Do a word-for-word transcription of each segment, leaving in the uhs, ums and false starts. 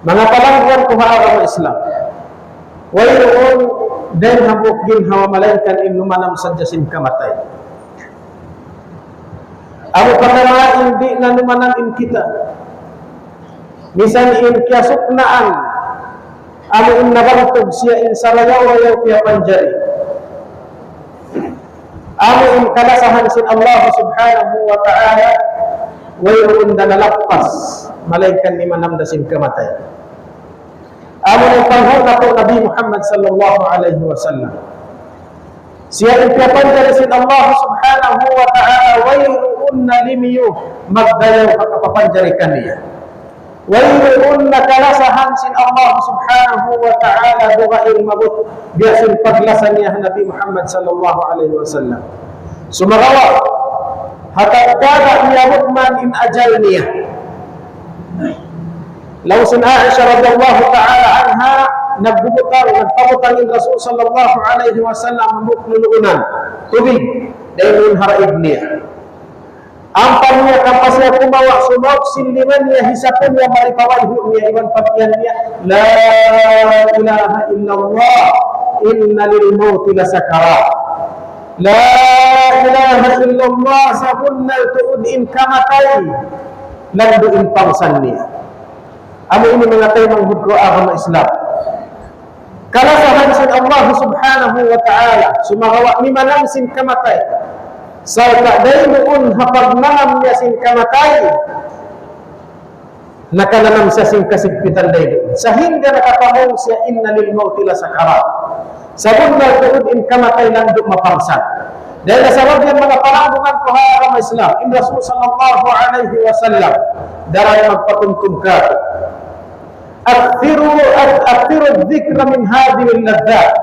Manga palangguan ku ha agama Islam, wayruun dayn hambuuk ginhawa malaingkan in numanam sadja sin kamatay. Amu pa in di' na numanam in kita. Misan in kiyasuknaan, amu in nabantug siya in sarayaw-rayaw piyapanjari. Amu in kalasahan sin Allah Subhanahu wa Ta'ala, wayruun da nalappas, malaingkan nimanam da sin kamatay. Amu in panghun natu' Nabi Muhammad sallallahu alayhi wasallam. Siya in piyapanjari sin Allah Subhanahu wa Ta'ala, wayruun na limiyu magdayaw ha kapapanjari kaniya. Wayruun na kalasahan sin Allah Subhanahu wa Ta'ala dugaing maabut biya' sin paglasa niya ha Nabi Muhammad sallallahu alayhi wasallam. Sumagawa', ha tatkala miyabut man in ajal niya. Laung sin Aisha radiyallahu ta'ala anha, nagbubutang, nagpabutang in Rasul sallallahu alayhi wasallam hambuuk luluunan tubig dayn ha raig niya. Ampa niya, ampa siya kumawa', sumauk sin lima niya, hisapun niya, mari pa wayhu' niya, iban pa tiyan niya, لا إله إلا الله إن للموت لسكرات. La ilaha illallah, sabunnal tuud in kamatay, landu' in pangsan niya. Amu ini manga taymanghud ku agama Islam. Kalasahan sin Allah Subhanahu wa Ta'ala, sumagawa' nimanam sin kamatay. Sarta' dayn duun ha pagmanam niya sin kamatay, nakananam siya sin kasigpitan dayn duun. Sahingga nakapamung siya, إن للموت لسكرات. Sabunnal tuud in kamatay landu' mapangsan. Dayn ha sabab yan manga palangguan ku ha agama Islam, in Rasul sallallahu alayhi wasallam, daran magpatumtum kātu'. أكثروا، أكثروا الذكر من هذه اللذات.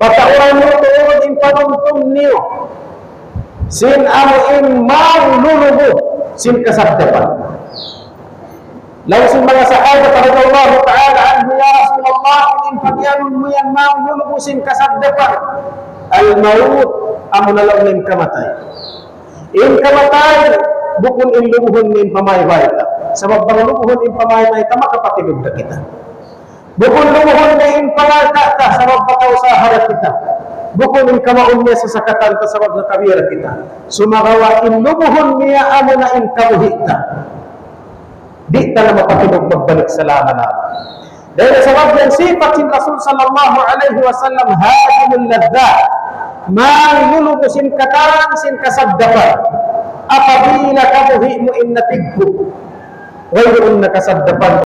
Pataura niyu tuud in panumtum niyu sin amu in mawn lulubu sin kasaddapan. Laung sin manga sahabat radiyallahu ta'ala anhu, "Ya Rasulullah, in pagiyanun mu yan mawn lulubu sin kasaddapan?" Al-mawt, amu na laung in kamatay. In kamatay, bukun in lubuhun in pamaybay ta. Sabab bang lubuhun in pamaybay ta, makapatindug da kita. Bukun lubuhun niya in pangalta' ta, sabab makausaha da kita. Bukun in kamaun niya sasakatan ta, sabab nakabira kita. Sumagawa' in lubuhun niya amu na in kabuhi' ta. Di' ta na mapatindug magbalik salama-lama. Dayn ha sabab yan sipat sin Rasul sallallahu alayhi wasallam, هادم اللذات. Mawn lulubu sin katan, sin kasaddapan. Apabila kabuhi' mu in natigpu', wayruun na kasaddapan.